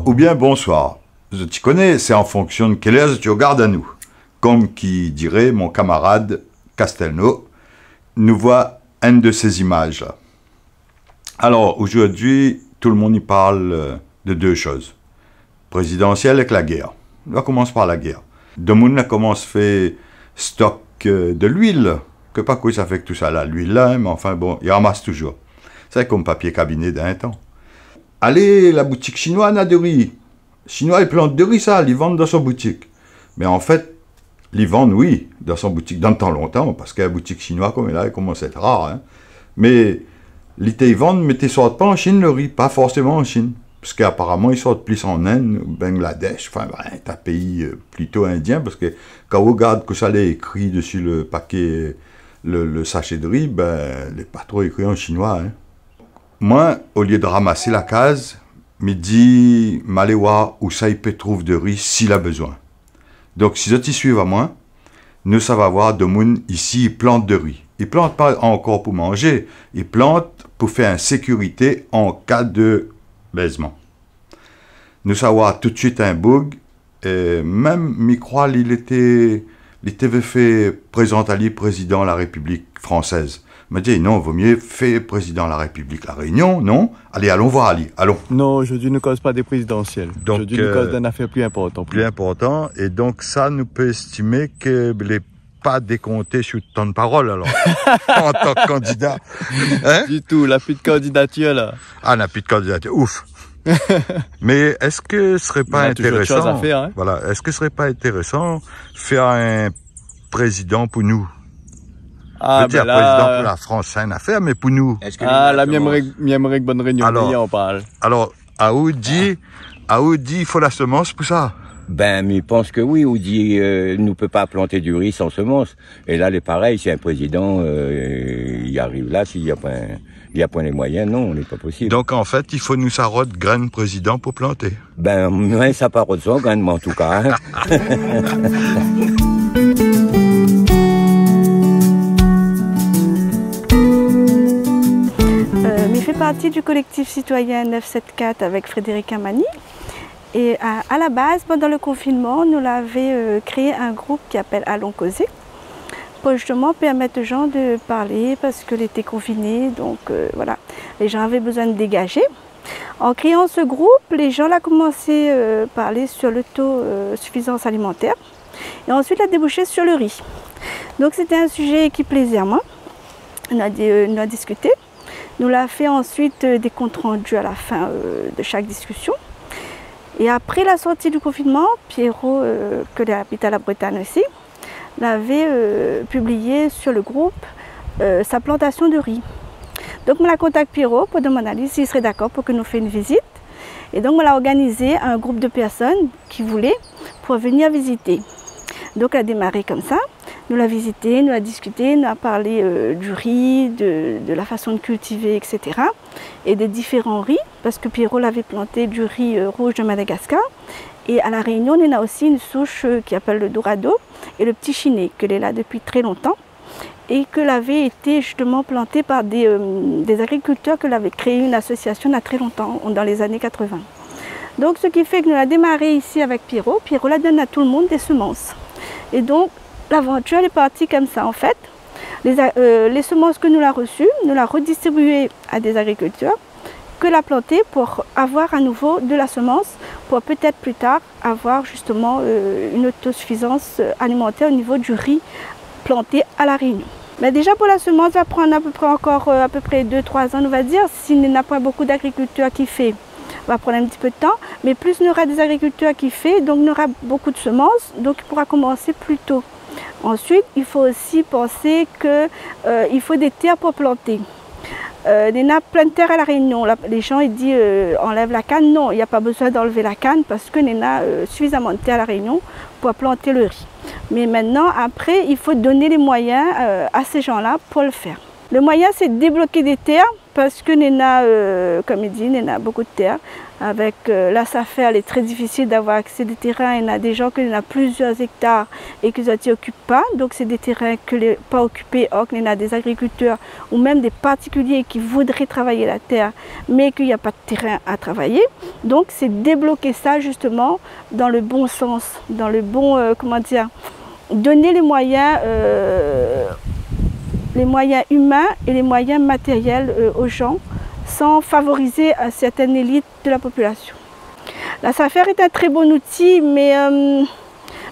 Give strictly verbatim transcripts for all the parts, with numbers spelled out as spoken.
oubien bonsoir. Zot i koné, sé an fonksion de kèl èr zot i rogard anou. Kom ki diré mon kamarad Castelnau, nou voi inn de sé zimaz la. Alor, ojourdui, tout le moun i parl, euh, de dé shoz. Prézidansièl èk la gèr. Nou va komans par la gèr. Demoun la komans fé stok, euh, de luil. Ke pa kosa i fé èk tousala, luil la, in, mé anfin, bon, i ramas toujour. Sa lé kom papié kabiné dan in tan. Alé la boutik shinoi, na de ri. Shinoi i plant de ri, sa, li vann dan son boutik. Mé an fèt, li vann, wi, dan son boutik, dan tan lontan, parske boutik shinoi, koméla, i komans èt rar, in. Mé li té i vann, mé té sort pa an Shine, le ri, pa forséman an Shine. Parske aparaman, i sort plis an Inn, Bangladesh, anfin, bin, ta péi, euh, plito indien, parske kan ou rogard kosa lé ékri dési le paké, le, le sashé de ri, bin, lé pa tro ékri an shinoi, in. Moin, olié de ramas la kaz, mi di, ma alé oir ousa i pé trouv de ri si la bezoin. Donk, si zot i suiv amoin, nou sava oir demoun isi i plant de ri. I plant pa ankor pou manjé, i plant pou fé in sékirité an ka de bèzman. Nou sa oir tout suit in boug, é mèm, mi kroi, li, li té, li té vé fé prézant ali prézidan la Répiblik fransèz. Ma di, non, vo mié fé prézidan la Répiblik La Rényon, non ? Alé, alon oir ali, alon. Non, ojourdui nou koz pa de prézidansièl. Donk, ojourdui nou koz, euh, d'in afèr pli inportan. Pli inportan, é donk sa, nou pé éstimé ke lé pa dékonté su tan de parol, alor, an tan ke kandida. In ? Ditou, la pi de kandidatir, la. Ah, na pi de kandidatir. Ouf. Mé èske sré pa intérésan, voilà, èske sré pa intérésan fé in prézidan pou nou ? Ah, bin la, prézidan pou la Frans, sé in afèr, mé pou nou. Èske nou la, mi èmré, mi èmré ke Bonne Réunion i an parl. Alor, Aou di, aou di, i fo la semans pou sa ? Bin, mi pans ke wi, ou di, euh, nou pé pa planté du ri san semans. É la, lé parèy, si in prézidan, euh, i ariv la, si li na poin, li na poin lé moiyin, non, lé pa posib. Donk, an fèt, i fo nou sa rod grinn prézidan pou planté. Bin, moin sa pa rod son grinn, moin, an tou ka, in. Euh, mi fé parti du collectif citoyen neuf sept quatre avec Frédéric Amani. Et à, à la base, pendant le confinement, nou lavé, euh, créé un groupe qui appelle Alon Kozé, pou justement pèrmèt aux gens de parler parce que lété confinés, donc, euh, voilà, les gens avaient besoin de dégager. En créant ce groupe, les gens la komansé, euh, parler sur l'auto, euh, suffisance alimentaire. Et ensuite, la débouché sur le riz. Donc, c'était un sujet qui plaisait à moi. Nou la di-, euh, nou la discuté. Nou la fé ensuite, euh, des comptes rendus à la fin, euh, de chaque discussion. Et après la sortie du confinement, Pierrot, euh, ke li abit à la Bretagne aussi, lavé, euh, publié sur le groupe, euh, sa plantation de riz. Donk, moin la kontakt Pierrot pou demann ali si li sré dakor pou ke nou fé une visite. É donk, moin la organizé un groupe de personnes qui voulaient pou vnir vizité. Donk, la démaré konmsa. Nou la vizité, nou la discuté, nou la parlé, euh, du riz, de, de la façon de cultiver, et cetera. Et des différents riz, parce que Pierrot lavé planté du riz, euh, rouge de Madagascar. Et à La Réunion, nou na aussi une souche, euh, qui appelle le Dorado et le Petit Chiné, ke lé la depuis très longtemps. Et ke lavé été justement planté par des, euh, des agriculteurs ke lavé créé une association na très longtemps, dans les années quatre-vingts. Donc, ce qui fait que nou la démaré ici avec Pierrot. Pierrot la donn à tout le monde des semences. Et donc, l'aventure, elle est partie comme ça, en fait. Les a-, euh, les semences ke nou la reçues, nou la redistribué à des agriculteurs ke la planté pou avoir à nouveau de la semence, pou peut-être plus tard avoir justement, euh, une autosuffisance, euh, alimentaire au niveau du riz planté à La Réunion. Mé déjà pou la semence, va prendre à peu près encore, euh, à peu près deux, trois ans, on va dire, si nou na poin beaucoup d'agriculteurs qui font, va prendre un petit peu de temps, mais plus nou nora des agriculteurs qui font, donc nou nora beaucoup de semences, donc i pourra commencer plus tôt. Ensuite, il faut aussi penser que, euh, il faut des terres pour planter. Euh, néna plein de terre à La Réunion. La, les gens, ils disent, euh, enlève la canne. Non, il n'y a pas besoin d'enlever la canne parce que néna, euh, suffisamment de terre à La Réunion pour planter le riz. Mais maintenant, après, il faut donner les moyens, euh, à ces gens-là pour le faire. Le moiyin, sé débloké dé tèr, parske néna, euh, konm i di, néna bonpé de tèr. Avèk, euh, la SAFER, lé trè difisil d'avoir aksé dé térin. Néna dé jan ke néna plizièr éktar é ke zot i okip pa. Donk, sé dé térin ke lé pa okipé, or ke néna dé zagrikiltèr ou mèm dé partikilié ki voudré travay la tèr, mé ke na pa de térin a travay. Donk, sé débloké sa, jisteman, dan le bon sans, dan le bon, euh, koman dir, doné lé moiyin, euh, lé moiyin imin é lé moiyin matérièl, euh, o jan, san favorizé in sèrtin élit de la popilasion. La SAFER lé in trè bon outi, mé, euh,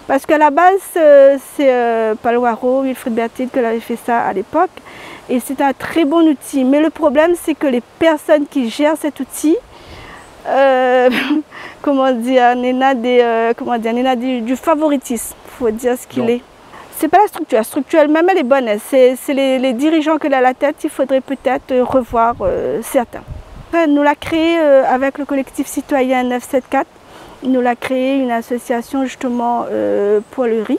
parske a la baz, euh, sé, euh, Paul Hoareau, Wilfrid Berthet ke lavé fé sa a lépok, é sé in trè bon outi. Mé le problèm, sé ke lé pèrsone ki jèr sèt outi, euh, koman dir, néna dé, euh, koman dir, néna du, du favoritism, fo dir sak i lé. Donk, sé pa la striktir. La striktir èl mèm, èl lé bone. Sé, sé lé, lé dirijan ke la, la tèt, i fodré pétèt, euh, revoir, euh, sèrtin. Apré, nou la kréé, euh, avèk le kolèktif sitoiyin nèf sèt kat, nou la kréé in asosiasion, jisteman, euh, pou le ri,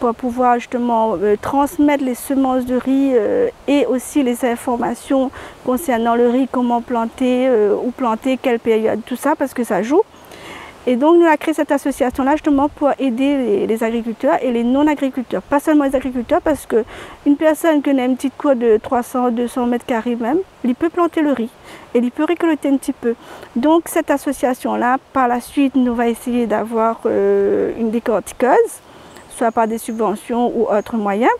pou pouvoir, jisteman, euh, transmèt lé semans de ri, euh, é osi lé zinformasion konsèrnan le ri, koman planté, euh, ousa planté, kèl périod, tousa, parske sa i zoué. É donk, nou la kréé sèt asosiasion-la, jisteman, pou édé lé, lé zagrikiltèr é lé non-agrikiltèr. Pa sèlman lé zagrikiltèr, parske in pèrsone ki néna in ti kour de troi san, dé san mèt karé mèm, li pé planté le ri é li pé rékolté in ti pé. Donk, sèt asosiasion-la, par la suit, nou va éséyé d'avoir, euh, in dékortikèz, soi par dé sibvansion ou ot moiyin,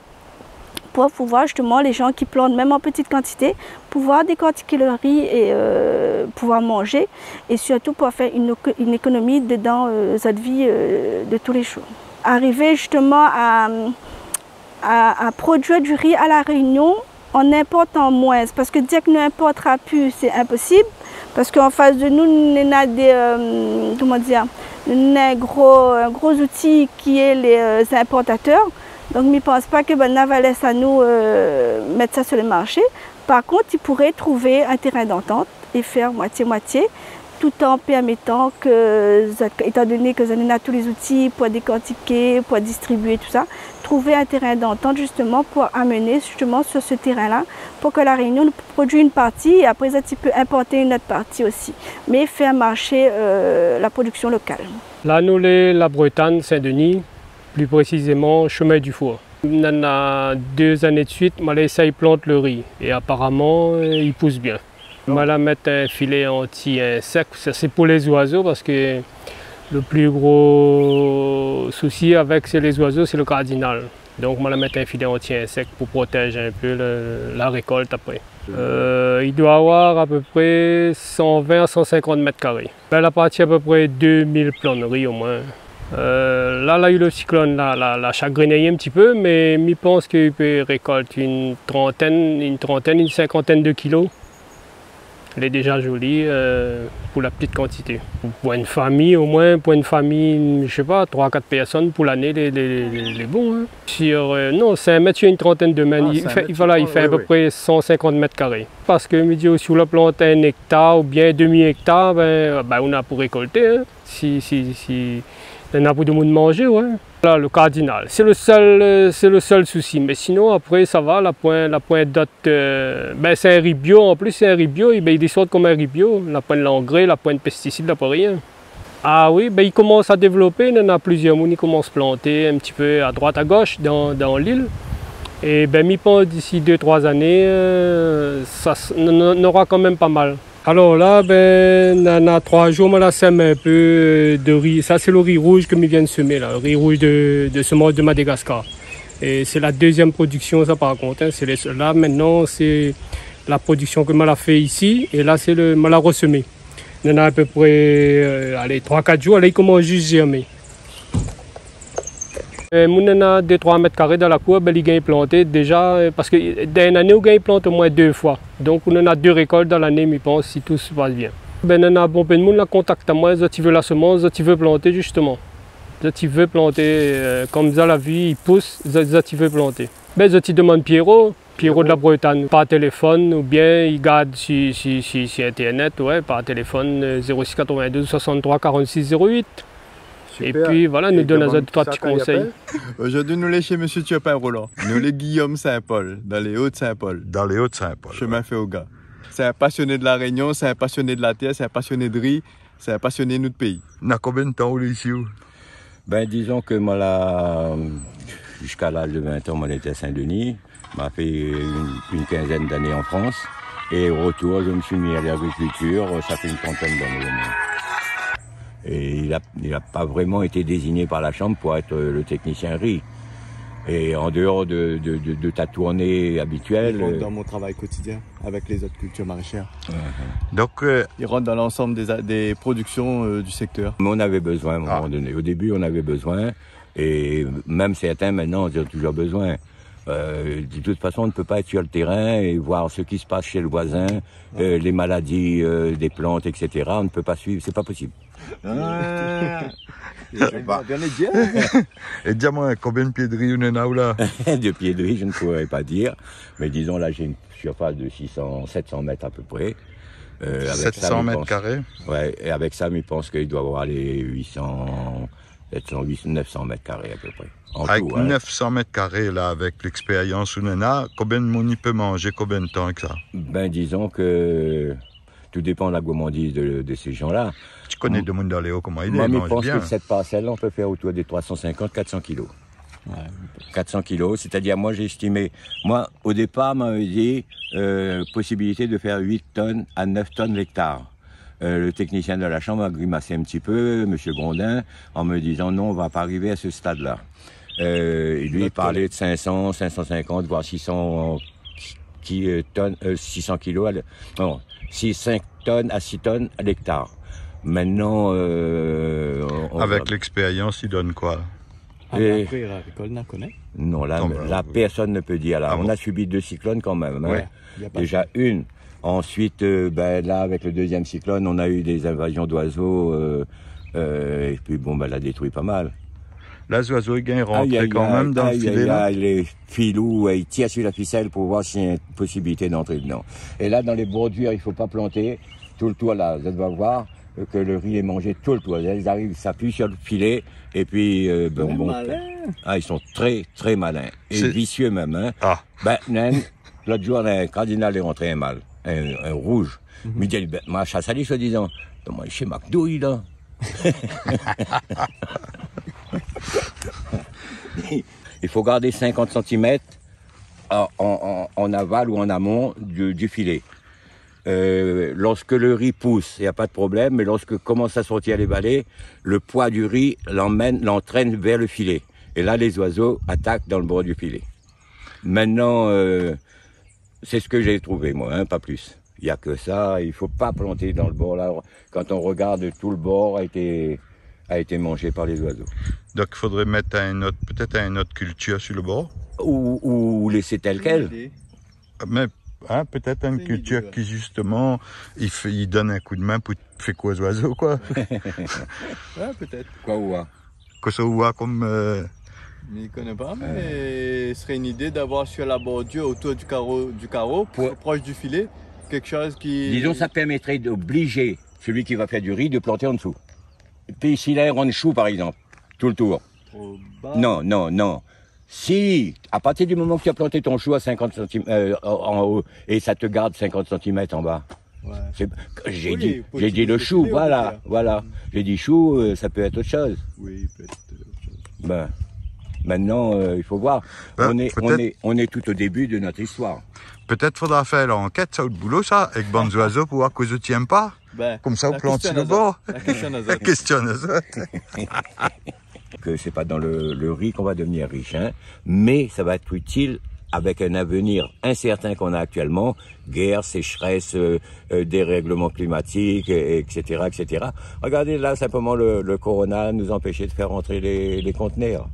pou pouvoir, jisteman, lé jan ki plant mèm an ti kantité, pouvoir dékortiké le ri é, euh, pouvoir manzé, é sirtou pou fé in éko-, in ékonomi dedan, euh, zot vi, euh, de tou lé zour. Arivé, jisteman, a, a, a produir du ri a La Rényon an inportan moin, parske dir ke nou inportra pu, sé inposib, parske an fas de nou, néna dé, euh, koman dir, néna in gro, in gro zouti ki lé lé, euh, inportatèr. Donk, mi pans pa ke banna va lès anou, euh, mèt sa sur le marché. Par kont, i pouré trouvé in térin d'antant é fé moitié-moitié, tout an pèrmètan ke, étan doné ke zot néna tou lé zouti pou dékortiké, pou distribié, tousa, trouvé in térin d'antant, jisteman, pou amené, jisteman, sur se térin-la, pou ke La Rényon produi in parti é apré sa, i pé inporté in ot parti osi. Mé fé marshé, euh, la prodiksion lokal. La, nou lé La Bretagne, Saint-Denis, pli présizéman, Chemin du Four. Néna dé zané de suit, moin la éséy plant le ri. É aparaman, euh, i pous bien. Moin la mèt in filé anti-insèk. Sa, sé pou lé zoizo, parske le pli gro sousi avèk, sé lé zoizo, sé le kardinal. Donk, moin la mèt in filé anti-insèk pou protèz in pé le, la rékolt apré. Euh, i doi avoir a pé pré san vin a san sinkant mèt karé. Bin, la parti a pé pré dé mil plan ri omoin. Euh, la, la u le siklone, la, la, la shagriné in ti pé, mé mi pans ke i pé rékolt in trantèn, in trantèn, in sinkantèn de kilo. Lé déza zoli, euh, pou la ptit kantité. Pou in fami, omoin, pou in fami, mi sé pa, troi, kat pèrsone pou lané, lé, lé, lé, lé bon, in. Sur, euh, non, sink mèt sur in trantèn de min, i fé, voilà, i fé a pé pré san sinkant mèt karé. Parske, mi di, si ou la plant in éktar oubien demi éktar, bin, bin, ou na pou rékolté, in. Si, si, si, néna pou demoun manzé, oué. Voilà, le kardinal. Sé le sèl, euh, sé le sèl sousi. Mé sinon, apré, sa va, la poin, la poin dot, euh, bin, sé in ri bio, an plis, sé in ri bio, é bin, i sort konm in ri bio. La poin langré, la poin pestisid, la poin rien. Ah oui, bin, i komans a dévlopé, néna plizièr moun i komans planté in ti pé a droit, a gosh, dan, dan lil. É bin, mi pans disi dé, troi zané, euh, sa s-, n-, n-, nora kan mèm pa mal. Alor la, bin, na, na troi zour, moin la sèm in pé, euh, de ri. Sa, sé le ri rouz ke mi vien de semé, la. Le ri rouz de, de semans de Madagascar. É sé la dézièm prodiksion, sa, par kont, in. Sé lé, la, mintnan, sé la prodiksion ke moin la fé isi. É la, sé le, moin la resemé. Néna a pé pré, euh, alé, troi, kat zour, la, i komans zis zèrmé. Euh, moun néna dé, troi mèt karé dan la kour, bin, li gingn planté déza, euh, parske dan in ané, ou gingn plant omoin dé foi. Donk, ou néna dé rékolt dan lané, mi pans, si tout se pass bien. Bin, néna bonpé de moun la kontakt amoin, zot i vé la semans, zot i vé planté, zisteman. Zot i vé planté, euh, konm sa la vi, i pous, zot, zot i vé planté. Bin, zot i demann Pierrot, Pierrot de la Bretagne, par téléfone, oubien i gard si, si, si, si internet, oué, par téléfone, euh, zéro six quatre-vingt-douze soixante-trois quarante-six zéro huit. Super. É pi voilà, nou done azot troi ti konsèy. Zordi nou lé shé Mésyé Turpin Roland. Nou lé Guillaume Saint-Paul, dan lé O de Saint-Paul. Dan lé O de Saint-Paul, shemin Féoga. Sé in pasioné de La Rényon, sé in pasioné de la tèr, sé in pasioné de ri, sé in pasioné de nout péi. Na konbien d'tan ou lé isi, ou ? Bin, dizon ke moin la, ziska laz de vin an, moin lété a Sin-Dni. Ma fé in, in kinzèn d'ané an Frans. É o retour, mi la mi mi a lagrikiltir, sa fé in trantèn d'ané, o moin. É li la, li la pa vréman été dézigné par la Chambre pou èt, euh, le teknisien ri. É an déor de, de, de, de ta tourné abitièl, i rant, euh, dan mon travay kotidien avèk lé zot kiltir marashèr. Donk, euh, i rant dan lansanm dé, dé prodiksion, euh, du sektèr. Mé nou navé bézoin a in moman doné. O début, nou navé bézoin. É mèm sèrtin, mintnan, zot na touzour bézoin. Euh, de tout fason, nou pé pa èt sur le térin é voir sak i spas shé le voizin, euh, lé maladi, euh, dé plant, et cetera. Nou pé pa suiv, sé pa posib. Ah. Mi sé pa. É di amoin, konbien de pié de ri ou néna, ou la ? De pié de ri, je ne pourrais pas dire. Mé dizon, la, j'ai une surface de six cents, sept cents mètres à peu près. Euh, avèk sa, mi pans, sept cents mètres carrés ? Ouais, é avèk sa, mi pans ke i doi avoir lé huit cents, sept cents, huit cents, neuf cents mètres carrés à peu près. An tou, hein. Avèk neuf cents mètres carrés, la, avèk lékspérians ou néna, konbien de moun i pé manzé, konbien de tan avèk sa ? Bin, dizon ke tout dépan la gourmandiz de, de sé jan-la. Ou koné demoun dan lé O, koman i lé, i manz bien. Moin, mi pans ke sèt parsèl-la, nou pé fé otour de troi san sinkant, kat san kilo. Ouais. Kat san kilo, sétadir, moin, la estimé, moin, o dépar, moin lavé di, euh, posibilité de fé uit tonn a nèf tonn lektar. Euh, le teknisien de la Chambre la grimasé in ti pé, mésyé Grondin, an dizon : « Non, nou va pa arivé a se stad-la. » Euh, é li, li la parl de sink san, sink san sinkant, voir sis san ki-, euh, tonn, euh, sis san kilo a le-, non, sis, sink tonn a sis tonn a lektar. Mintnan, euh, on, on va... Avèk lékspérians, i done koi ? Ah, mé apré, la rékolt, nou koné ? Non, la, la, pèrsone ne pé dir, la. Ah bon ? Nou la subi dé siklone kan mèm, hein. Ouais. Déza inn. Ansuit, euh, bin, la, avèk le dézièm siklone, nou la u dé zinvazion d'oizo, euh, euh, é pi, bon, bin, la détrui pa mal. La, zoizo i gingn rantré kan mèm dan le filé, la ? Ay, ay, ay, ay, lé filou, i tir su la fisèl pou voir si néna in posibilité d'antré dedan. É la, dan lé bordir, i fo pa planté. Tout le tour, la, zot va voir, euh, ke le ri lé manzé tout le tour. Zot i ariv, i apiy su le filé, é pi, euh, bon, bon. Lé malin. Ah, i lé trè, trè malin. É visié mèm, hein. Ah. Bin, néna in, lot zour, in kardinal lé rantré, in mal, in, in rouz. Mhm. Mi di ali : « Bin, ma shas ali, soi-dizan. » « Bin, moin, shé McDo, li, la. » I fo gard sinkant santimèt an, an, an, an aval ou an amon du, du filé. Euh, lorsk le ri pous, na pa de problèm, mé lorsk i komans a sortir lé valé, le poi du ri l'emmène, l'entraîne vers le filet. É la, lé zoizo i atak dan le bor du filé. Mintnan, euh, sé sak moin la trouvé, moin, hein, pa plis. Na ke sa, i fo pa planté dan le bor, la. Kan nou rogard, tout le bor la été, la été manzé par lé zoizo. Donk, i fodré mèt in ot, pétèt in ot kiltir su le bor ? Ou, ou lès tèl kèl. Bonne idée. Mé, hein, pétèt in kiltir ki, zistoman, i fé, i done in kou d'min pou fé kour zoizo, koi. Ouais, pétèt. Koi, oua ? Kosa ou voi kom, euh... Mi koné pa, mé sré in idé d'avoir su la bordir, otour du karo, du karo, prosh du filé, kékshoz ki... Dizon, sa pèrmétré d'oblizé sélui ki va fé du ri de planté an dsou. Pi si la rann shou, par égzanp, tout le tour. Tro ba. Non, non, non. Si, a partir du moman ke ou la planté out shou a sinkant santim-, euh, an, an o, é sa i gard sinkant santimèt an ba. Ouais. Sé, mi di, mi di le shou, voilà, voilà. Mi di shou, euh, sa i pé èt ot shoz. Oui, i pé èt ot shoz. Bin, mintnan, euh, i fo voir. Bin, pétèt nou lé, nou lé tout o début de nout istoir. Pétèt fodra fé lankèt, sa, out boulo, sa, èk bann zoizo, pou voir kosa zot i èm pa. Bin, komsa, ou plant su le bor. La késtion azot. La késtion azot. Ke sé pa dan le, le ri k'on va devnir rish, hein, mé sa va èt itil avèk in avenir insèrtin k'on a aktièlman, guèr, séchrès, euh, euh, dérègleman klimatik, é, et cetera, et cetera. Rogardé la, sinploman le, le korona i anpèsh de fé rantré lé, lé kontnèr.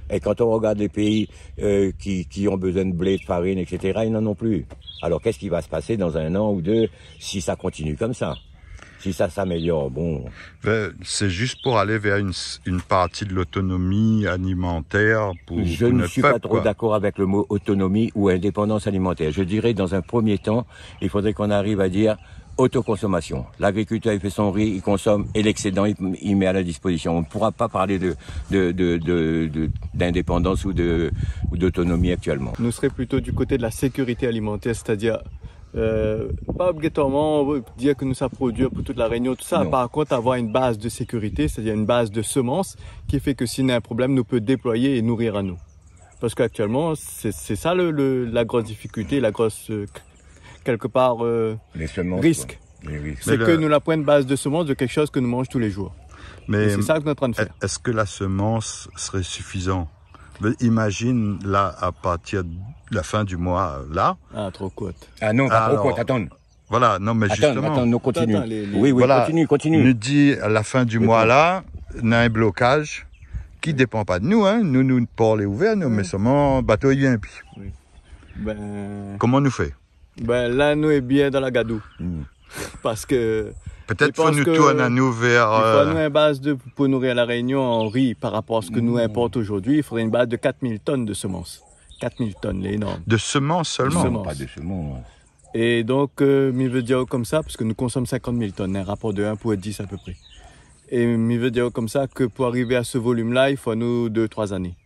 É kan nou rogard lé péi, euh, ki, ki ont bezoin de blé, de farine, et cetera, i n'en ont plus. Alor, kosa i sa pasé dan in an ou dé si sa i kontinié komsa ? Si sa i amélior, bon. Bin, sé zis pou alé vèr in s-, in parti de lotonomi alimantèr pou, pou nout pèp, koi. Je ne suis pas trop d'accord avec le mot autonomie ou indépendance alimentaire. Je dirais, dans un premier temps, il faudrait qu'on arrive à dire autoconsommation. L'agrikiltèr, li fé son ri, li konsom, é l'excédent, li, li mèt à la disposition. On ne pourra pas parler de, de, de, de, de, d'indépendance ou de, ou d'autonomie actuellement. Nous serons plutôt du côté de la sécurité alimentaire, c'est-à-dire, euh, pas obligatoirement, euh, dire que nous, ça produit pour toute la Réunion, tout ça. Non. Par contre, avoir une base de sécurité, c'est-à-dire une base de semences qui fait que si on a un problème, nous peut déployer et nourrir à nous. Parce qu'actuellement, c'est, c'est ça le, le, la grosse difficulté, la grosse, euh, quelque part, euh, risque. C'est que nous, la pointe base de semences de quelque chose que nous mangeons tous les jours. Et c'est ça que nous sommes en train de faire. Mais est-ce que la semence serait suffisante ? Mais imagine, là, à partir de la fin du mois, là. Ah, trop courte. Ah non, pas trop courte, attends. Voilà, non, mais justement. Attends, attends, continue. Oui, oui, continue, continue. Nou di, à la fin du mois, là, nou na in blokaz ki dépan pa de nou, hein. Nou, nou, port lé ouvèr, nou, mé solman bato i vien pi. Oui. Koman nou fé ? Ben, la, nou lé bien dan la gadou. Parce que pétèt fo nou tourn anou vèr, euh, il faut nous une base de, pour nourrir la Réunion en riz par rapport à ce que nous importons aujourd'hui. Il faudrait une base de quatre mille tonnes de semences. Quatre mille tonnes, c'est énorme. De semences seulement ? De semences. Non, pas de semences. Et donc, euh, mi vé dir konmsa, parce que nous consommons cinquante mille tonnes, un rapport de un pour dix à peu près. Et mi vé dir konmsa que pour arriver à ce volume-là, il faut nous deux, trois années.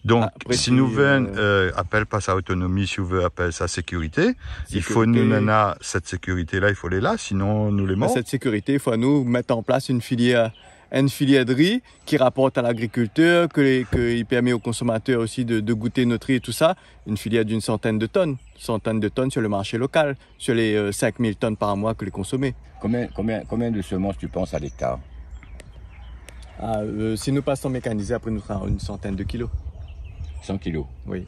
Donk, si nou vé, euh, apèl pa sa otonomi, si nou vé apèl sa sékirité, i fo nou néna sèt sékirité-la, i fo lé la, sinon nou lé mor. Sèt sékirité, i fo nou mèt an plas in filièr, in filièr de ri ki raport à l'agrikiltèr, ke, ke i pèrmé o konsomatèr osi de, de gout nout ri é tout sa. Une filière d'une centaine de tonnes, centaine de tonnes sur le marché local, sur les, euh, cinq mille tonnes par mois ke lé konsomé. Combien, combien, combien de semences tu penses à l'hectare ? Ah, euh, si nou pas an mékanizé, apré nou sra in santenn de kilo. San kilo ? Oui.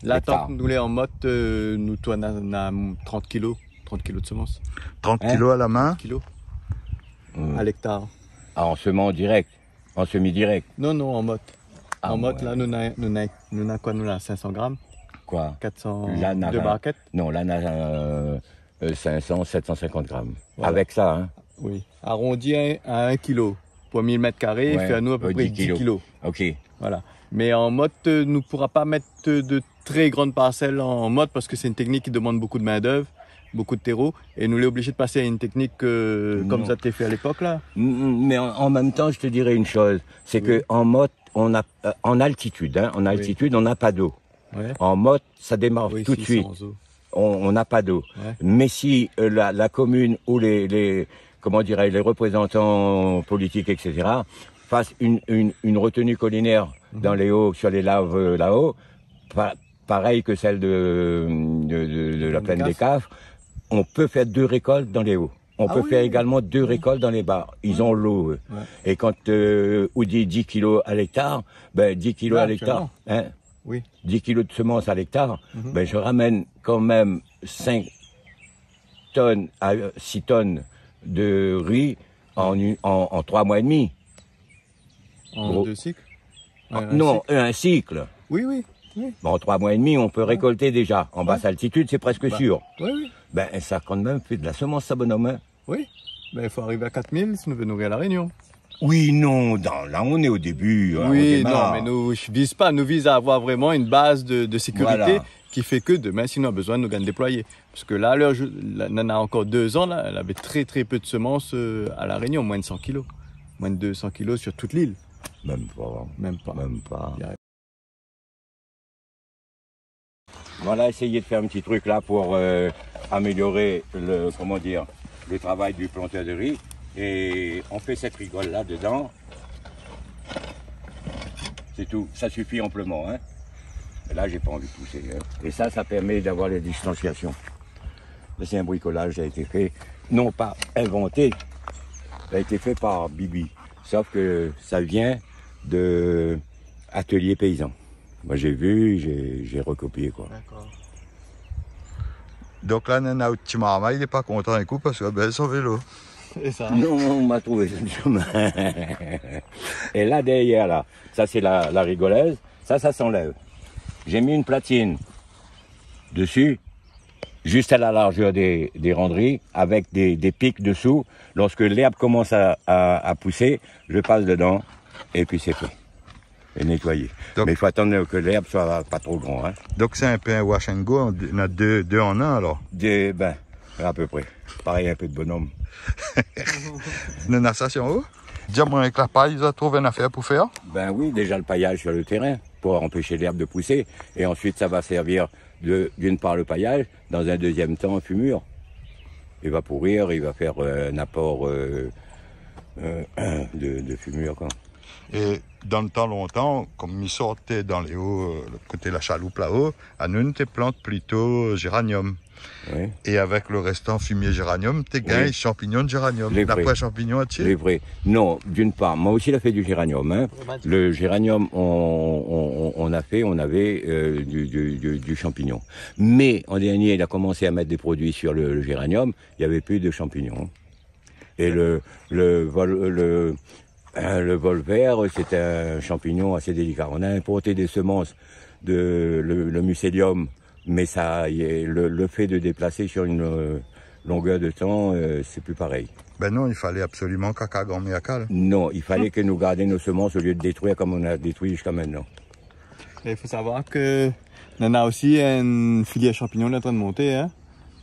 La, tan ke nou lé an mot, euh, nou tourn a, a trant kilo, trant kilo de semences. Trant kilo à la main ? Trant kilo. Hmm. À l'hectare. Ah, en semant direct ? En semi-direct ? Non, non, an mot. Ah, an mot, ouais. La, nou na, nou na, nou na koi, nou na cinq cents grammes ? Koi ? Quatre cents, la, na deux barquettes ? Non, la, na, euh, euh, cinq cents, sept cent cinquante grammes. Voilà. Avec ça, hein ? Oui. Arrondi à, à un kilo. Pour mille mètres carrés, ouais, fé anou à peu près dix kilos. Dix kilos. Ok. Voilà. Mais en mot, euh, nou pourra pas mettre de très grande parcelle en mot parce que c'est une technique qui demande beaucoup de main-d'œuvre, beaucoup de terreau, et nou lé obligé de passer à une technique, euh, comme zot té fé à l'époque, là. Non. M-, m-, mais en, en même temps, je te dirais une chose, c'est que en mot, on a, euh, en altitude, hein, en altitude, on n'a pas d'eau. Ouais. En mot, ça démarre tout de suite. Oui, si, sans eau. On, on n'a pas d'eau. Ouais. Mais si, euh, la, la commune ou les, les, comment dirais-je, les représentants politiques, et cetera, fassent une, une, une retenue collinaire dans les hauts, sur les laves, euh, là-haut, pa-, pareil que celle de, de, de, de la plaine des Cafres, on peut faire deux récoltes dans les hauts. Ah oui, oui. On peut faire également deux récoltes dans les bas. Ils ont l'eau, eux. Ouais. Et quand, euh, ou dit dix kilos à l'hectare, ben, dix kilos à l'hectare, hein. Là, actuellement. Oui. Dix kilos de semences à l'hectare, ben, je ramène quand même cinq tonnes à, euh, six tonnes de riz en une, en, en trois mois et demi. En deux cycles ? Gros. Ah, non, un cycle. Oui, oui, oui. Bon, en trois mois et demi, on peut récolter déjà. En basse altitude, c'est presque sûr. Bah, oui, oui. Ben, ça a quand même fait de la semence, ça, bonhomme, hein. Oui, ben, il faut arriver à quatre mille si nou vé nourrir La Réunion. Oui, non, dans, là, on est au début, hein, on démarre. Oui, non, mais nou viz pas, nou viz à avoir vraiment une base de, de sécurité qui fait que demain, si nou la bezoin, nou gingn déployé. Parce que là, à l'heure, je, là, on a encore deux ans, là, il y avait très, très peu de semences, euh, à La Réunion, moins de cent kilos. Moins de deux cents kilos sur toute l'île. Même pas. Même pas. Même pas. On a essayé de faire un petit truc là pour, euh, améliorer le, comment dire, le travail du planteur de riz. Et on fait cette rigole là-dedans. C'est tout. Ça suffit amplement, hein. Et là, j'ai pas envie de pousser, hein. Et ça, ça permet d'avoir les distanciations. Mais c'est un bricolage qui a été fait, non pas inventé, ça a été fait par Bibi. Sauf que ça vient de atelier paysan. Moi, j'ai vu, j'ai, j'ai recopié, quoi. D'accord. Donk la, nana out ti marmay, li lé pa kontan in kou parske la bès son vélo. C'est ça. Non, on m'a trouvé sur le chemin. Et là, derrière, là, ça, c'est la, la rigolèse. Ça, ça s'enlève. J'ai mis une platine dessus, juste à la largeur des, des randris, avec des, des pics dessous. Lorsque l'herbe commence à, à, à pousser, je passe dedans et puis c'est fait. Et nettoyer. Donc, mais il faut attendre que l'herbe soit pas trop grand, hein. Donc c'est un peu un wash and go, on a deux, deux en un alors. Deux, ben, À peu près. Pareil, un peu de bonhomme. Nou na sa si anlèr. Di amoin, avèk la pay, zot la trouv in afèr pou fèr ? Ben oui, déjà le paillage sur le terrain, pour empêcher l'herbe de pousser. Et ensuite, ça va servir de, d'une part le paillage, dans un deuxième temps, fumure. Il va pourrir, il va faire, euh, un apport, euh, euh, de, de fumure, quoi. É dan le tan lontan, kom mi sorté dan lé o, euh, le koté la Chaloupe laba, anou, nou té plant plito géranium. Oui. É avèk le restan fimié géranium, té gingn shanpignon de géranium. Lé vré. Na poin shanpignon atié ? Lé vré. Non, d'une part, moi aussi, il a fait du géranium, hein. Le géranium, on, on, on, on a fait, on avait, euh, du, du, du, du champignon. Mais en dernier, il a commencé à mettre des produits sur le, le géranium, il y avait plus de champignons. Et le, le vol-, le, euh, le vol vert, c'est un champignon assez délicat. On a importé des semences de le, le mycélium, mais ça, y est, le, le fait de déplacer sur une, euh, longueur de temps, euh, c'est plus pareil. Ben non, il fallait absolument kaka granmèr a kal. Non, il fallait que nous gardions nos semences au lieu de détruire comme on a détruit jusqu'à maintenant. Il faut savoir que nou na aussi une filière champignon qui est en train de monter, hein.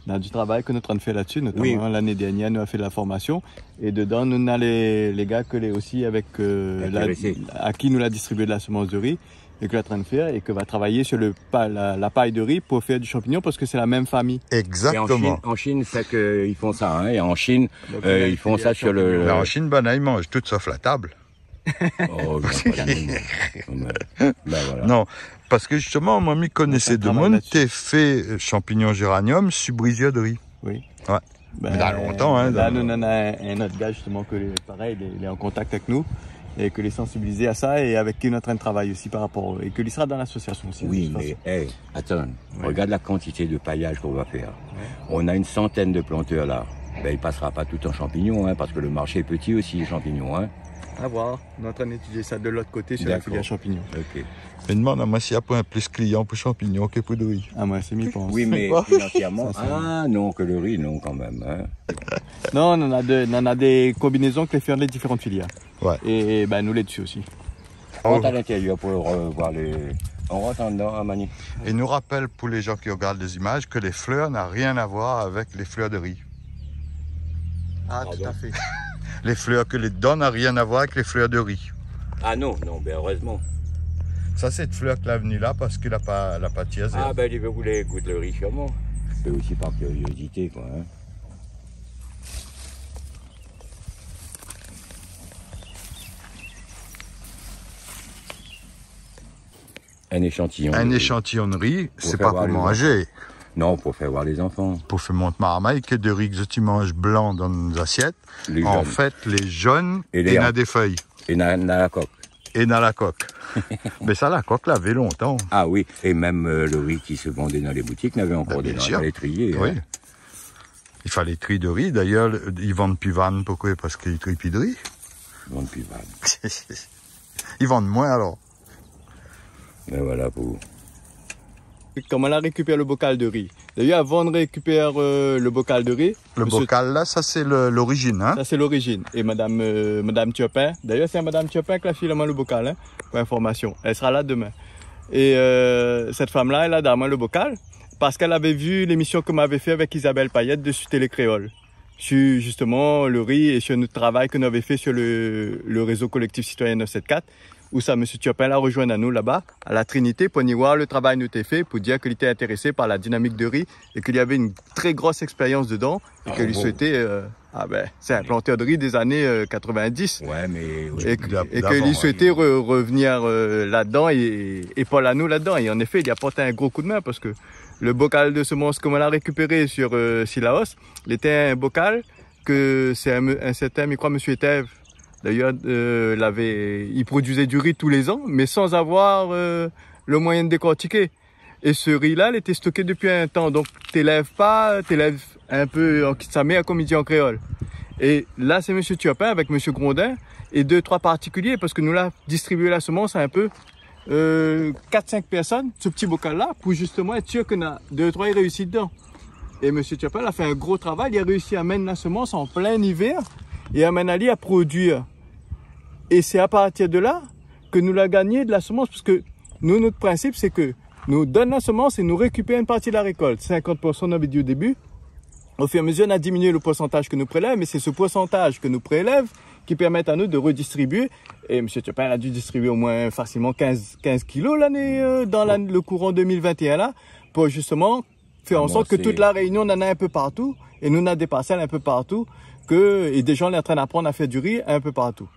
Nou na du travail ke nou lé antrin fé la-dsi, notaman lané dernièr, nou la fé la formasion. É dedan, nou na lé, lé gars ke lé osi avèk, euh, la, a ki nou la distribué de la semence de riz é ke lé antrin fé é ke va travay sur le pa-, la, la pay de riz pou fé du champignon parske sé la mèm famiy. Exactement. Et en Chine, en Chine, c'est que ils font ça, hein. Et en Chine, euh, ils font ça sur le... Mé an Shine, banna i manz tout sof la tab. Oh, je vois pas le nom. Ben voilà. Non, parske justement, moin, mi koné demoun té fé, euh, champignon géranium sur brisièr de riz. Oui. Ouais. Mé la lontan, hein, la, nou na in, in ot gars, justement, ke, parèy, il est, il est en contact avec nous et ke lé sensibilisé à ça et avec qui on est en train de travailler aussi par rapport, et ke li sera dans l'association aussi, de toute façon. Oui, mais, hey, attends, regarde la quantité de paillage qu'on va faire. Ouais. On a une centaine de planteurs là. Ben, il passera pas tout en champignons, hein, parce que le marché est petit aussi, les champignons, hein. À voir. Nou lé antrin d'étudié sa de lot koté sur la filière champignon. D'accord. Ok. Mé demann amoin si na poin plis klian pou shanpignon ke pou de ri. Ah, moin osi mi pans. Oui, mais financièrement, ah non, que le riz, non, quand même, hein. Non, nou na de, nou na dé konbinézon ke lé fé lé diféran filièr. Ouais. É, é, ben, nou lé dsi osi. On rentre à l'intérieur pour, euh, voir les, on rentre en dedans, hein, Mani. É nou rapèl pou lé jan ki regard lé zimaz ke lé flèr na rien à voir avèk lé flèr de ri. Ah, tout à fait. Lé flèr ke lé dedan na rien à voir avèk lé flèr de ri. Ah non, non, ben heureusement. Sa sé flèr ke la vni la parske la pa, la pa tir zèrb. Ah ben, li voulé gout le ri sûrement. C'est aussi par curiosité, quoi, hein. Un échantillon de riz. In éshantillon de ri, sé pa pou manzé. Pour faire voir les enfants. Non, pour faire voir les enfants. Pou fé mont marmay ke de ri ke zot i manz blan dan zasièt. An fèt, lé jone é na dé fèy. Et na, na la coque. É na la kok. Mé sa, la kok lavé lontan. Ah oui, et même, euh, le riz qui se vendait dans les boutiques n'avait encore des dents, il fallait trier, hein. Bien sûr. Oui. I falé trié de ri. D'ailleurs, le, i vann pi vann, poukoué ? Parske i trié pi de ri. I vann pi vann. I vann moin, alor. Ben voilà pou... Koman la rékipèr le bokal de ri ? D'ailleurs, avan de rékipèr, euh, le bokal de ri, le bokal la, sa sé le, l'origine, hein ? Sa sé l'origine. É madam, euh, madam Turpin, d'ailleurs, sé madam Turpin ke la fil amoin le bokal, hein, pou informasion. Èl sera la demin. É, euh, sèt fanm-la, èl la donn amoin le bokal. Parske èl lavé vu lémision ke moin lavé fé avèk Isabelle Payet dsi Télé Kréol, sur, justement, le ri é sur nout travay ke nou lavé fé sur le, le rézo kolektif sitoiyen neuf sept quatre, ousa mésyé Turpin la rozoinn anou laba, à la Trinité, pou ni voir le travay nou té fé, pou dir ke li té intérésé par la dinamik de ri é ke li lavé in trè gro ékspérians dedan é ke li souété, euh, Ah ben, sé in plantèr de ri dé zané, euh, quatre-vingt-dix. Ouais, mé... É ke, é ke li souété re-, revnir, euh, ladan é, é épaul anou ladan. É an éfé, li aport in gro kou de min parske le bokal de semans ke moin la rékipéré sur, euh, Silaos, lété in bokal ke sé in me-, in sèrtin, mi kroi, mésyé Etève, d'ailleurs, euh, lavé, i produizé du ri tou lé zan, mé san avoir, euh, le moiyin de dékortiké. É se ri-la, lété stoké dopi in tan. Donk, té lèv pa, té lèv in pé an ki de sa mèr, kom i di an kréol. É la, sé mésyé Turpin avèk mésyé Grondin é dé, troi partikilié, parske nou la distribié la semans a in pé, euh, kat, sink pèrsone, se ti bokal-la, pou zistoman èt sir ke na dé, troi i réisi dedan. É mésyé Turpin la fé in gro travay, li la réisi amenn la semans an plin ivèr é amenn ali a produir. É sé a partir de la ke nou la gingné de la semans, parske nou, nout prinsip, sé ke nou donn la semans é nou rékipèr in parti de la rékolt, sinkant pour san, nou lavé di o débi. Au fur et à mesure, on a diminué le pourcentage que nous prélève, mais c'est ce pourcentage que nous prélève qui permet à nous de redistribuer. Et monsieur Turpin a dû distribuer au moins facilement quinze, quinze kilos l'année, euh, dans la, le courant deux mille vingt et un là, pour justement faire en sorte que toute la Réunion, on en a un peu partout, et nous, on a des parcelles un peu partout, que, et des gens sont en train d'apprendre à faire du riz un peu partout.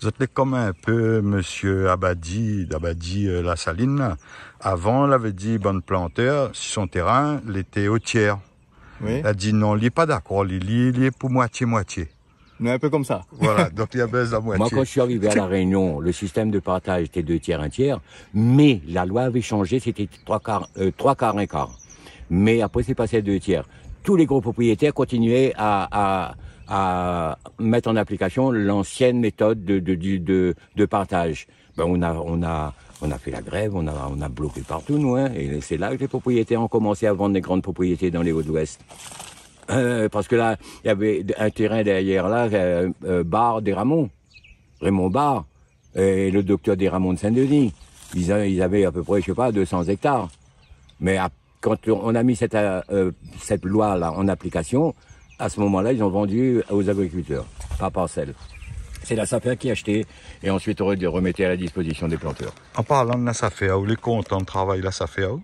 Zot lé konm in pé Monsieur Abadi, Abadi, euh, Lasaline, la. Avan, lavé di bann plantèr, si son térin lété o tièr. Oui. La di non, li lé pa dakor, li, li, li lé pou moitié-moitié. Nou lé in pé konmsa. Voilà, donk li la bès la moitié. Moi, quand je suis arrivé à La Réunion, le système de partage était deux tiers, un tiers, mais la loi avait changé, c'était trois quarts, euh, trois quarts, un quart. Mais après, c'est passé à deux tiers. Tous les gros propriétaires continuaient à, à, à mettre en application l'ancienne méthode de, de, de, de, de partage. Ben, on a, on a, on a fait la grève, on a, on a bloqué partout, nous, hein. Et c'est là que les propriétaires ont commencé à vendre les grandes propriétés dans les Hauts-de-l'Ouest. Euh, parce que là, il y avait un terrain derrière, là, euh, euh, Barre Desramonts, Raymond Barre, et le docteur Desramonts de Saint-Denis. Ils a-, ils avaient à peu près, je sais pas, deux cents hectares. Mais à Quand on a mis cette, euh, euh, cette loi-là en application, à ce moment-là, ils ont vendu aux agriculteurs, par parcelle. C'est la SAFER qui achetait et ensuite re-, remettait à la disposition des planteurs. An parlan de la SAFER, ou lé kontan travay la SAFER, ou ?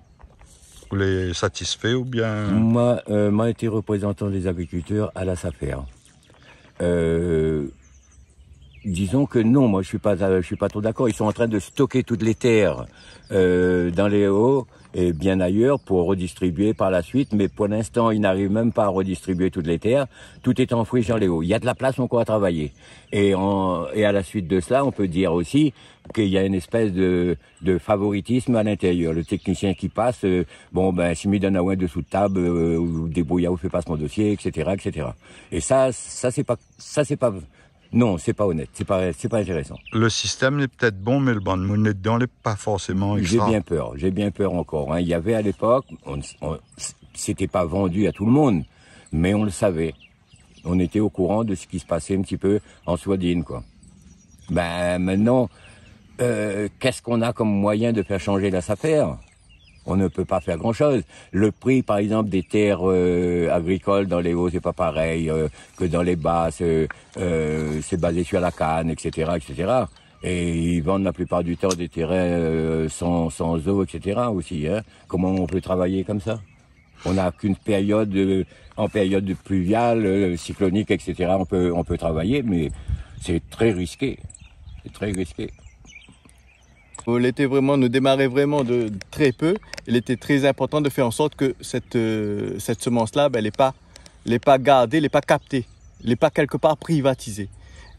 Ou lé satisfé oubien ? Moi, euh, moi, été représentant des agriculteurs à la SAFER. Euh, Disons que non, moi je suis pas, euh, je suis pas trop d'accord. Ils sont en train de stocker toutes les terres, euh, dans les hauts et bien ailleurs pour redistribuer par la suite. Mais pour l'instant, ils n'arrivent même pas à redistribuer toutes les terres. Tout est en friche dans les hauts. Il y a de la place encore à travailler. Et en, et à la suite de cela, on peut dire aussi qu'il y a une espèce de, de favoritisme à l'intérieur. Le technicien qui passe, euh, bon, ben, si mi donn aou in dessous de table, euh, ou débrouy aou, fé pas mon dossier, et cetera, et cetera. Et ça, ça, c'est pas, ça, c'est pas, Non, c'est pas honnête, c'est pas, c'est pas intéressant. Le système lé pétèt bon, mé le bann moun lé dedan, lé pa forséman extra. J'ai bien peur, j'ai bien peur encore, hein. Il y avait à l'époque, on, on, c'était pas vendu à tout le monde, mais on le savait. On était au courant de ce qui se passait un petit peu en sourdine, quoi. Ben, maintenant, euh, qu'est-ce qu'on a comme moyen de faire changer la SAFER ? On ne peut pas faire grand-chose. Le prix, par exemple, des terres, euh, agricoles dans les hauts, c'est pas pareil, euh, que dans les bas, c'est, euh, c'est basé sur la canne, et cetera, et cetera. Et ils vendent la plupart du temps des terrains, euh, sans, sans eau, et cetera aussi, hein. Comment on peut travailler comme ça ? On n'a qu'une période, euh, en période pluviale, euh, cyclonique, et cetera, on peut, on peut travailler, mais c'est très risqué. C'est très risqué. Lété vréman, nou démaré vréman de trè pé. Lété trè inportan de fèr an sort ke sèt, euh, sèt semans-la, ben, lé pa, lé pa gardé, lé pa kapté, lé pa kèlkepar privatizé.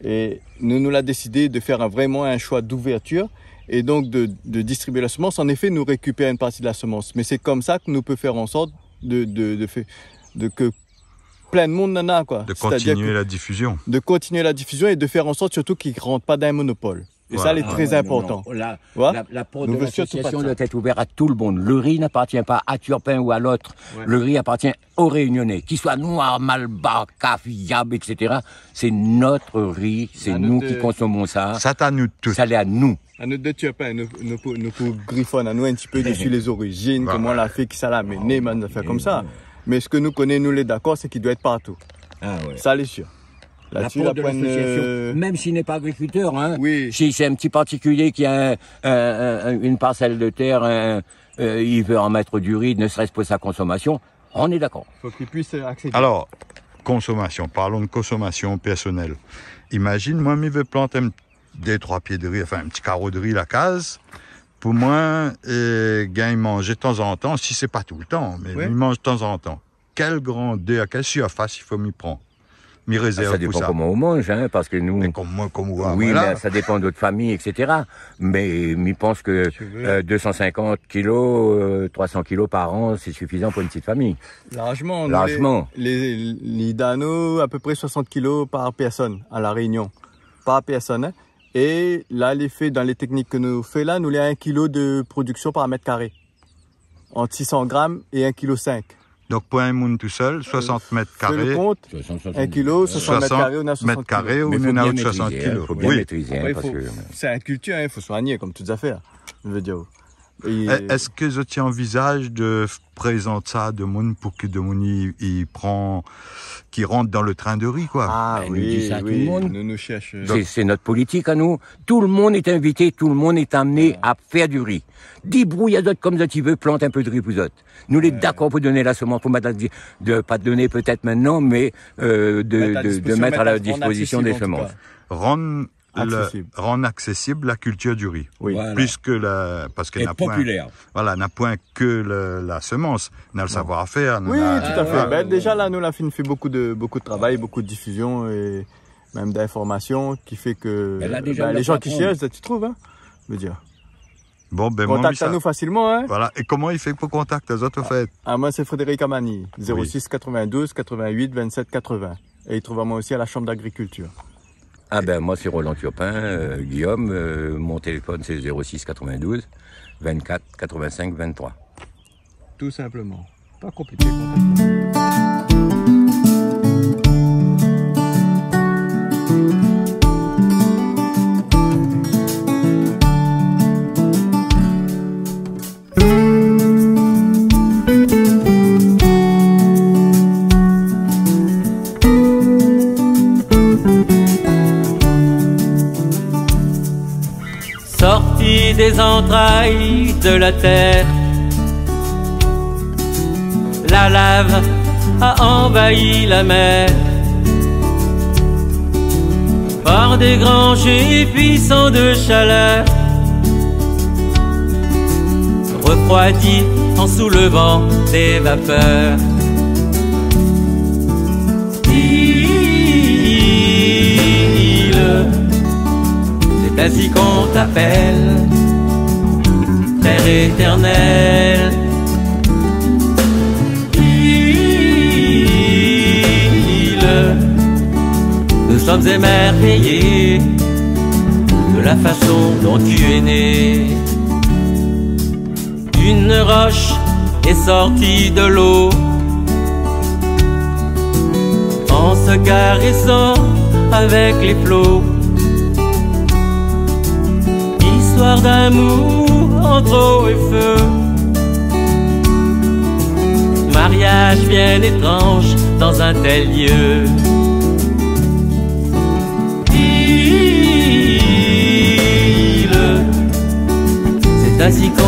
É nou, nou la désidé de fèr in, vréman in shoi d'ouvèrtir é donk de, de distribié la semans. An éfé, nou rékipèr in parti de la semans. Mé sé konmsa ke nou pé fèr an sort de, de, de fé, de ke plin d'moun néna, koi. Sétadir ke de kontinié la difizion. De kontinié la difizion é de fèr an sort sirtou ke i rant pa dan in monopol. É sa, lé trè inportan. Ah ouais, non, non. La, la, la porte de l'association doit être ouverte à tout le monde. Le riz n'appartient pas à Turpin ou à l'autre. Ouais. Le riz appartient aux Réunionnais, qu'ils soient noirs, malbar, kaf, yab, et cetera. C'est notre riz, c'est nous qui consommons ça. Sa lé à nous tout. Sa lé à nous. Anou de Turpin, nou, nou pou, nou pou grifonn anou in ti pé dési lé zorizine, koman la fé, kisa la amené, bann zafèr konmsa. Mé sak nou koné, nou lé dakor, sé ke i doi èt partou. Ah ouais. Sa lé sir. La porte de l'association, même s'il n'est pas agriculteur, hein, si c'est un petit particulier qui a un, un, un, une parcelle de terre, un, euh, il veut en mettre du riz, ne serait-ce pour sa consommation, on est d'accord. Fo ke li puis aksédé. Alor, konsomasion, parlon de konsomasion pèrsonèl. Imazine, moin, mi vé plant in, dé, troi pié de ri, anfin, in ti karo de ri la kaz. Pou moin, euh, gingn manzé tanzantan, si sé pa toultan, mé mi manz tanzantan. Kèl grandèr, kèl sirfas i fo mi pran, mi rézèrv pou sa ? Sa dépan koman ou manz, hein, parske nou... Mé konm moin, konm ou, oui, voilà. Mé sa dépan de vot famiy, et cetera. Mé mi pans ke, euh, deux cent cinquante kilos, euh, trois cents kilos par an, sé sifizan pou in ti famiy. Largement. Largement. Nou lé, lé, li done anou apépré soixante kilos par pèrsone à La Réunion. Par pèrsone, hein. É la, lé fé dan lé téknik ke nou fé la, nou lé a in kilo de prodiksion par mèt karé. Ant six cents grammes é in kilo cinq. Donk, pou in moun tousèl, soixante mèt karé, euh, fé le kont, in kilo, soixante mèt karé, ou néna soixante kilos. Mé fo bien métrizé, hein, fo bien métrizé, hein, parske sé in kiltir, hein, fo soigné, konm tout zafèr, mi vé dir. É, èske zot i anvizaz de f-, prézant sa a demoun pou ke demoun i, i pran, ki rant dan le trin de ri, koi ? Ah, nou di sa tout le moun. Nou, nou shèrsh, euh, sé, sé nout politik anou. Tout le moun lé invité, tout le moun lé amené a fèr du ri. Débrouy azot kom zot i vé, plant in pé de ri pou zot. Nou lé dakor pou donn la semans, pou mèt la di-, de, pa donn pétèt mintnan, mé, euh, de, de mèt a la dispozision dé semans. Rann le, rann aksésib la kiltir du ri. Oui. Voilà. Plis ke la, parske na poin, voilà, na poin ke le, la semans, na le savoir-fèr, na... Oui, tout à fait. Ben, déja la, nou la fine fé bokou de, bokou de travay, bokou de difizion é mèm d'informasion ki fé ke, ben, lé jan ki shèrsh, zot i trouv, hein, je veux dire. Bon, ben, moin, mi sa kontakt anou fasilman, hein. Voilà. É koman i fé pou kontakt azot, o fèt ? Ah, moin sé Frédéric Amani, zéro six quatre-vingt-douze quatre-vingt-huit vingt-sept quatre-vingts. É i trouv amoin osi a la Chambre d'Agriculture. Ah ben, moin sé Roland Turpin, euh, Guillaume, euh, mon téléfone sé zéro six quatre-vingt-douze vingt-quatre quatre-vingt-cinq vingt-trois. Tout simplement. Pas compliqué, contactez-moi. Sorti des entrailles de la terre, la lave a envahi la mer. Par des grands jets puissants de chaleur, refroidi en soulevant des vapeurs. Île, c'est ainsi qu'on t'appelle, terre éternelle. Île, nous sommes émerveillés de la façon dont tu es né. Une roche est sortie de l'eau en se caressant avec les flots. Histoire d'amour entre eau et feu. Mariage bien étrange dans un tel lieu. Île, c'est ainsi qu'on